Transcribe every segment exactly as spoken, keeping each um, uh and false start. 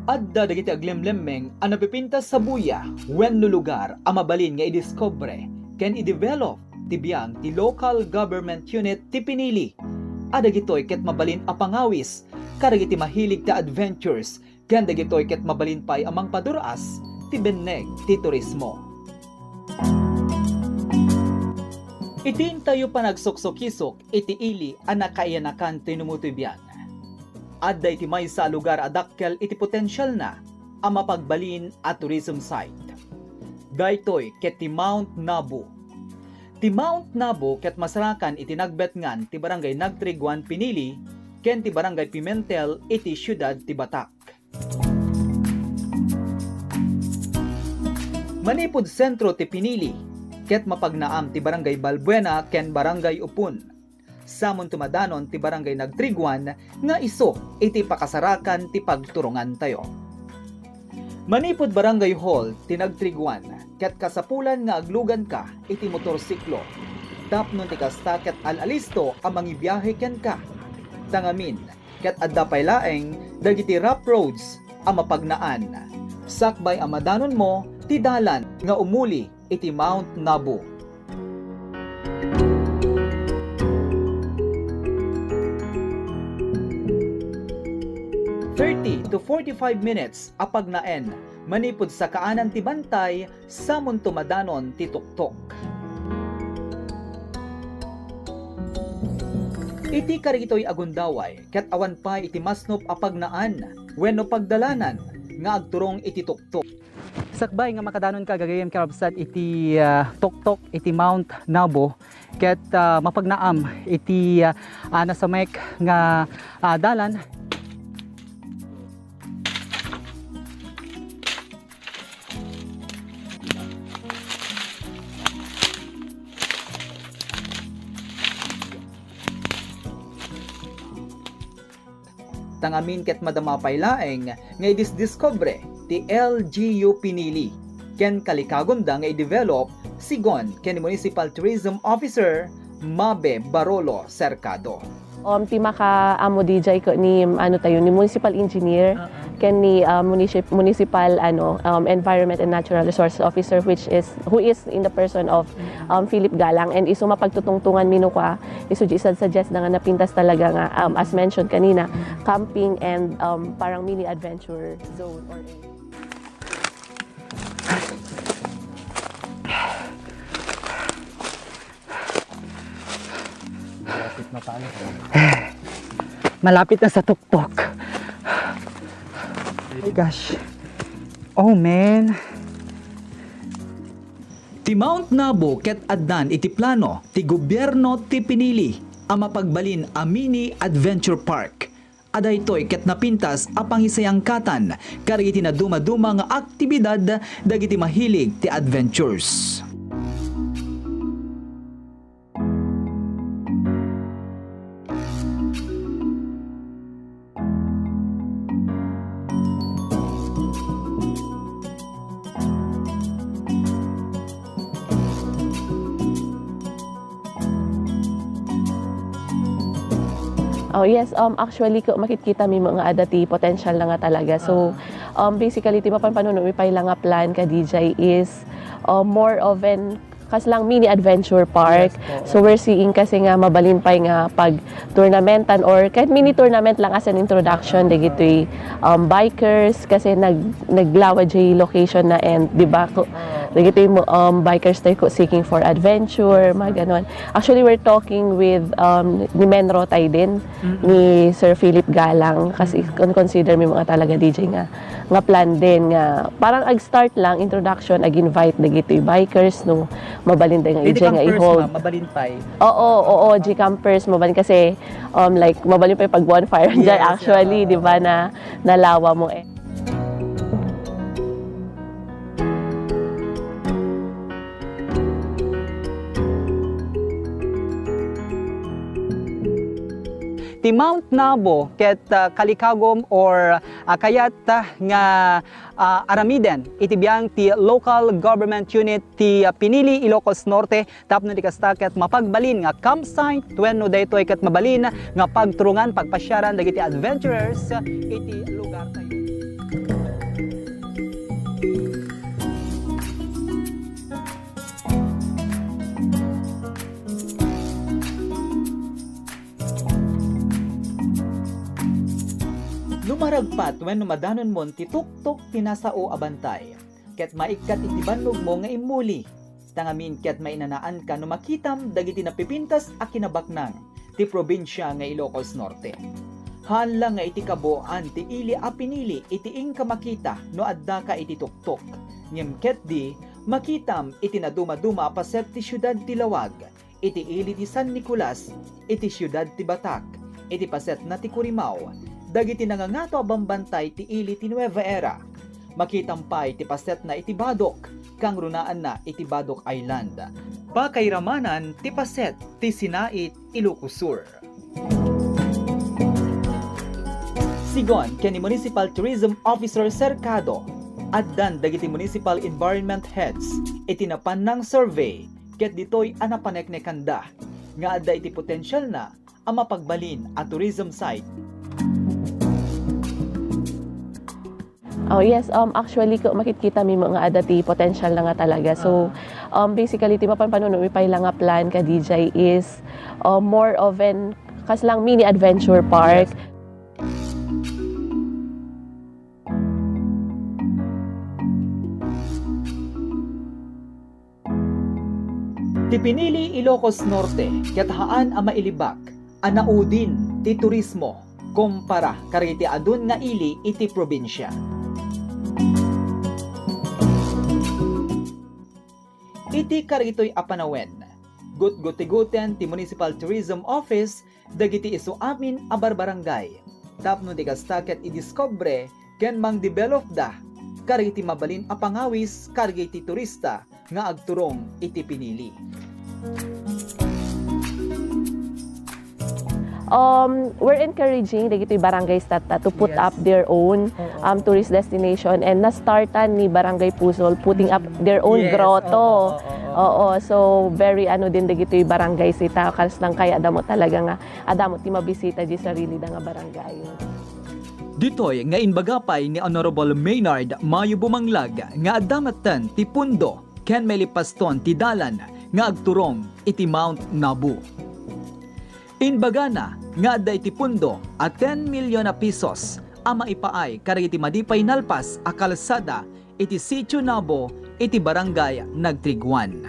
Adda dagiti aglemlemmeng a napipintas a buya wenno lugar a mabalin nga idiskubre ken idevelop ti biang ti local government unit ti pinili. A dagitoy ket mabalin a pangawis kadagiti mahilig ti adventures ken dagitoy ket mabalin pay a mangpadur-as ti benneg ti turismo. Iti intayo panagsuksukisok iti ili a nakaiyanakan ti Numutoy Biang, adda iti maysa a lugar a dakkel iti potensialna a mapagbalin a tourism site. Daytoy ket ti Mount Nabu. Ti Mount Nabu ket masarakan iti nagbetngan ti Barangay Nagtriguan Pinili ken ti Barangay Pimentel iti siudad ti Batac. Manipud sentro ti Pinili, ket mapagnaam ti Barangay Balbuena ken Barangay Upon. Samonto madanon ti Barangay Nagtriguan nga isu iti pakasarakan ti pagturongantayo. Manipud Barangay Hall ti Nagtriguan, ket kasapulan nga agluganka iti motorsiklo. Tapno ti kasta ket al-alisto a mangibiahe kenka. Tangamin, ket adda pay laeng dagiti rough roads a mapagnaan. Sakbay a madanonmo ti dalan nga umuli iti Mount Nabu. Thirty to forty-five minutes a pagnaen manipud sakaanan ti bantay samonto madanon ti tuktok. Iti karitoy a gundaway, ket awan pay iti masnop a pagnaan wenno pagdalanan nga agturong iti tuktok. Sakbay nga makadanonka gagayyem, karabsat, iti, ah, tuktok iti Mount Nabu, ket, ah, mapagnaam iti, ah, ah, nasamek nga, ah, dalan. Tangamin ket madama pay laeng nga idisdiskubre ti L G U Pinili ken kalikagumda nga idevelop, sigun ken ni Municipal Tourism Officer Mabe Barolo Cercado. Um, ti makaammo diay ket ni, ano tayo, ni Municipal Engineer, Oo. ken ni, uh, municip-, Municipal, ano, um, Environment and Natural Resources Officer, which is, who is in the person of, Mm. um, Philip Galang. And isu mapagtutungtungan mi no kua, isu di suggest-da nga napintas talaga nga, um, as mentioned kanina, Mm. camping and, um, parang mini adventure zone or area. Malapit na tayo. Malapit na sa tuktok. Oh my gosh. Oh, man. Ti Mount Nabu ket addan iti plano ti gobierno ti Pinili a mapagbalin a mini adventure park. A daytoy ket napintas a pangisayangkatan kadagiti nadumaduma nga aktibidad dagiti mahilig ti adventures. Oh, yes, um, actually, ko, makikita mi nga adda ti potential na nga talaga. So, Ah. um, basically, ti mapan-, panuno mi pay la nga plan ka D J is, um, more of an, kas lang mini adventure park. Yes, oo. So, we're seeing kasi nga mabalin pay nga pag tournamentan or kahit mini tournament lang as an introduction dagitoy, um, bikers kasi nag-, naglawa jay location na and, di ba, ko, Oo. dagitoy mo, um, bikers tayo ko seeking for adventure, mga ganon. Actually, we're talking with, um, ni Menro tayo din, Mm-mm. ni Sir Philip Galang, kasi Mm-mm. kon consider mi mga talaga D J nga, nga plan din nga parang ag-start lang, introduction, ag-invite dagitoy bikers, no, mabalin din nga Pwede i-D J nga campers, i-hold. Ma'am, mabalin pay. Oo, oo, G campers, mabalin kasi, um, like, mabalin pay pag bonfire dyan, Yes, actually, oo. di ba, na nalawa mo eh. Ti Mount Nabu ket, ah, kalikagum or, ah, kayat, ah, nga, ah, aramiden iti biang ti local government unit ti, ah, Pinili, Ilocos Norte, tapno ti kasta ket mapagbalin nga campsite wenno daytoy ket mabalin nga pagturongan, pagpasiaran dagiti adventurers iti lugar tayo. Maragpat wenno madanonmon ti tuktok ti nasao a bantay, ket maikkat iti bannogmo nga immuli. Ta ngamin ket mainanaanka no makitam dagiti napipintas a kinabaknang ti probinsia nga Ilocos Norte. Haan la nga iti kabuoan ti ili a pinili iti inka makita no addaka iti tuktok. Ngem ketdi, makitam iti nadumaduma a paset ti siudad ti Laoag, iti ili ti San Nicolas, iti siudad ti Batac, iti pasetna ti Corimao, dagiti nangangato a bambantay ti ili ti Nueva Era. Makitam pay ti pasetna iti Badoc, kangrunaanna iti Badoc Island. Pakairamanan ti paset ti Sinait, Ilocos Sur. Sigon ken ni Municipal Tourism Officer Cercado, addan dagiti Municipal Environment Heads iti napannang survey ket ditoy a napaneknekanda nga adda iti potensialna a mapagbalin a tourism site. Oh, yes, um, actually, ko, makitkita mi nga adda ti potential na nga talaga. So, um, basically, ti mapan panuno mi pay la nga plan ka D J is, um, more of an, kas lang mini adventure park. Ti pinili Ilocos Norte ket haan a mailibak a naudin ti turismo kumpara kariti adun nga ili iti probinsia. Iti karitoy a panawen, gutgutigoten ti Municipal Tourism Office dagiti isu amin a barbarangay tapno di kasta ket idiskubre ken mangdevelopda kariti mabalin a pangawis kariti turista nga agturong iti pinili. Um, we're encouraging dagitoy barangays tatta to put up their own, um, tourist destination, and na-startan ni Barangay Pusol putting up their own grotto. Oo, so very ano din dagitoy barangays ita, kas lang kaya adda met talaga nga, adda met ti mabisita di sarili da nga barangay. Ditoy nga imbaga pay ni Honorable Maynard Mayo Bumanglag nga adda metten ti pundo ken mailipaston ti dalan nga agturong iti Mount Nabu. Imbagana nga adda iti pundo a ten milyon a pesos a maipaay kadagiti madi pay nalpas a kalsada iti Sitio Nabo iti Barangay Nagtriguan.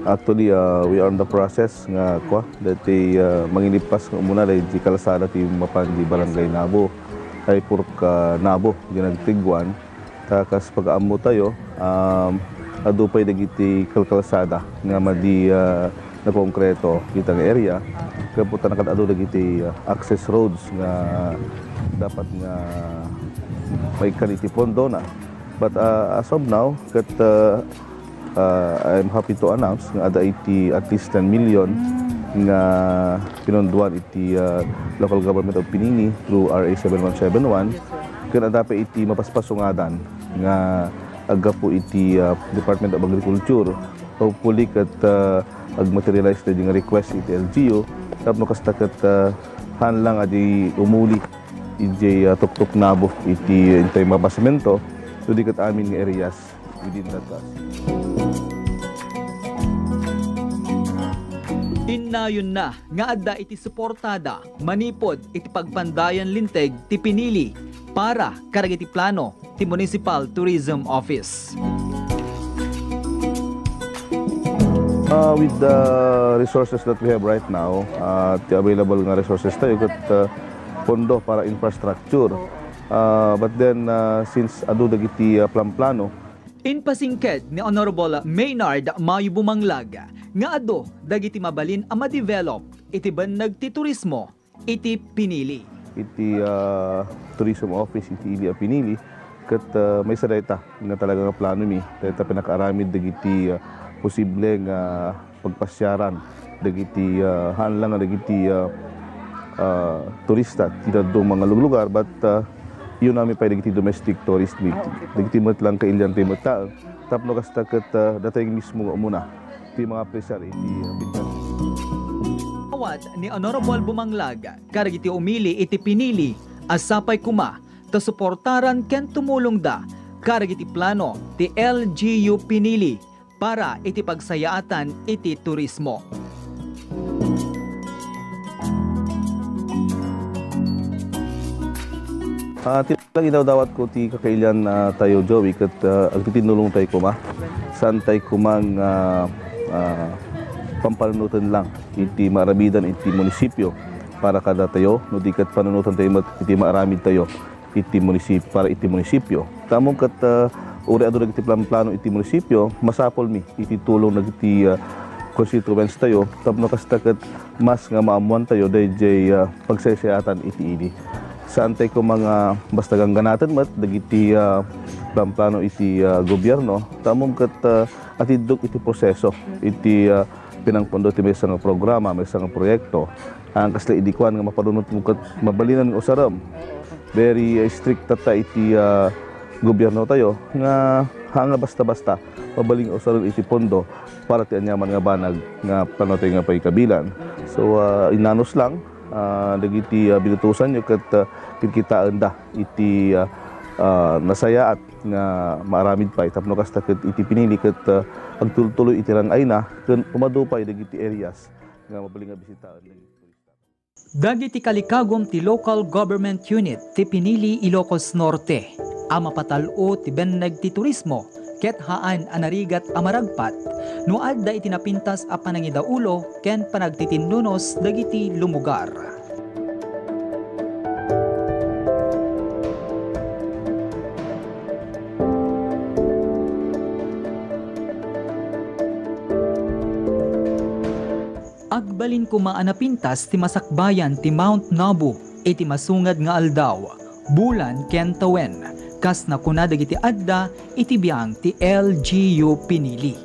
Actually, ah, we are on the process nga, kwa, dati, ah, mangilipas nga umuna dahil di kalsada ti mapan di Barangay Nabo, ay Purok, ah, Nabo, di Nagtriguan. Ta kas pag-aammo tayo, um, adu pay dagiti kalkalsada nga madi, ah, na konkreto kita nga area. Kaya po ta nakadado dagiti, ah, access roads nga dapat nga maikkan iti pondo na. But, ah, as of now, ket, ah, ah, I'm happy to announce nga ada iti at least ten million nga pinondoan iti, ah, local government of Pinili through R A seven one seven one. Ken ada pa iti mapaspasungadan nga aggapu iti, ah, Department of Agriculture. Hopefully ket, ah, agmaterialize na di nga request iti L G U tapno kasta ket, ah, haan lang a di umuli iti, ah, tuktok Nabo iti intay mabasemento, so di ket amin nga areas within that, ah, Innayonna nga adda iti suportada manipud iti pagpandayan linteg ti Pinili para kadagiti plano ti Municipal Tourism Office. Uh, with the resources that we have right now, uh, ti available nga resources tayo, ket, uh, pondo para infrastructure. Uh, but then, uh, since adu dagiti, uh, plan-plano, Impasingked ni Honorable Maynard Mayo Bumanglag nga adu dagiti mabalin a ma-develop iti benneg ti turismo iti Pinili. Iti, ah, tourism office iti ili a Pinili, ket, ah, maysa dayta nga talaga nga plano mi, dayta pinakaaramid dagiti, ah, posible nga pagpasiaran dagiti, ah, haan lang nga dagiti, ah, ah, turista ti dadduma nga luglugar, but, ah, iunami pay dagiti domestic tourist dagiti, dagiti met lang kailian ti met taen. Tapno kasta ket, ah, datay mismo nga umuna ti mangapresiar iti, ah, bintana. Awat ni Honorable Bumanglag kadagiti umili iti Pinili a sapay koma ta suportaran ken tumulongda kadagiti plano ti L G U Pinili para iti pagsayaatan iti turismo. Ah, ti lang idawdawat ko ti kakailian, ah, tayo, Joey, ket, ah, agtitinnulong tayo koma. Saan tayo kumang, ah, ah, pampanunoten lang iti maaramidan iti munisipyo para kada tayo, no di ket panunoten tayo met iti maaramid tayo iti munisip-, para iti munisipyo. Tamon ket, ah, uray adu dagiti plan-plano iti munisipyo, masapulmi iti tulong dagiti, ah, constituents tayo, tapno kasta ket mas nga maammoan tayo daydiay, ah, pagsaysayaatan iti idi. Saan tayo koma nga basta gangganaten met dagiti, ah, plan-plano iti, ah, gobierno, tamon ket, ah, atiddog iti proseso iti, ah, pinangpondo ti maysa nga programa, maysa nga proyekto. Ang kasla idi kuan nga mapanunotmo ket mabalinan nga usarem. Very, ah, strict tatta iti, ah, gobierno tayo nga ha nga basta-basta mabalin nga usarem iti pondo para ti aniaman nga banag nga plano tayo nga paikabilan. So, ah, inanos lang, ah, dagiti, ah, binutusanyo ket, ah, kikitaenda iti, ah, ah, nasayaat nga maaramid pay tapno kasta ket iti pinili ket, ah, agtultuloy iti rang-ayna ken umadu pay dagiti areas nga mabalin nga bisitaen dagiti turista. Dagiti kalikagum ti Local Government Unit ti pinili Ilocos Norte a mapatal-o ti benneg ti turismo ket haan a narigat a maragpat no adda iti napintas a panangidaulo ken panagtitinnunos dagiti lumugar. Agbalin koma a napintas ti masakbayan ti Mount Nabu iti masungad nga aldaw, bulan ken tawen, kas nakuna dagiti adda iti biang ti L G U pinili.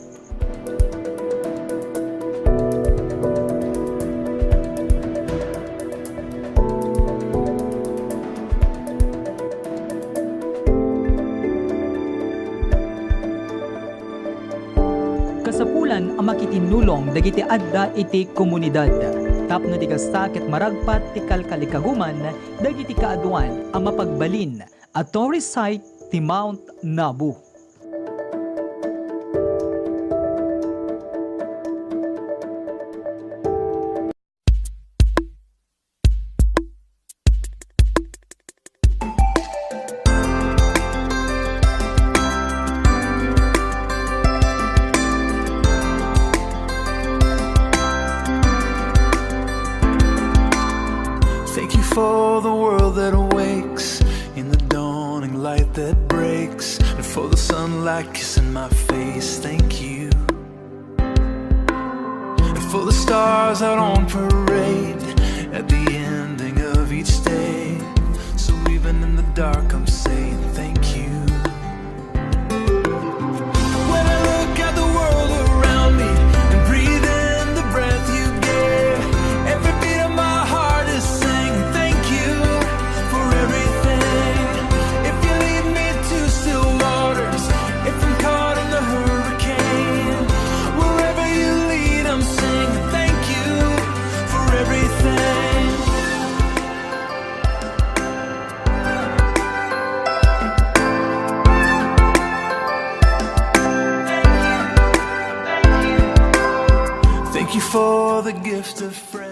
Kasapulan a makitinnulong dagiti adda iti komunidad tapno ti kasta ket maragpat ti kalkalikaguman dagiti kaaduan a mapagbalin a tourist site ti Mount Nabu. Thank you for the world that awakes in the dawning light that breaks, and for the sunlight kissing my face. Thank you. And for the stars out on parade at the ending of each day. So even in the dark, I'm saying thank you. When I look at the world around me and breathe in the breath you gave, every beat of my heart is saying thank you for everything. If you lead me to still waters, if I'm caught in the hurricane, wherever you lead, I'm saying thank you for everything. Thank you for the gift of friendship.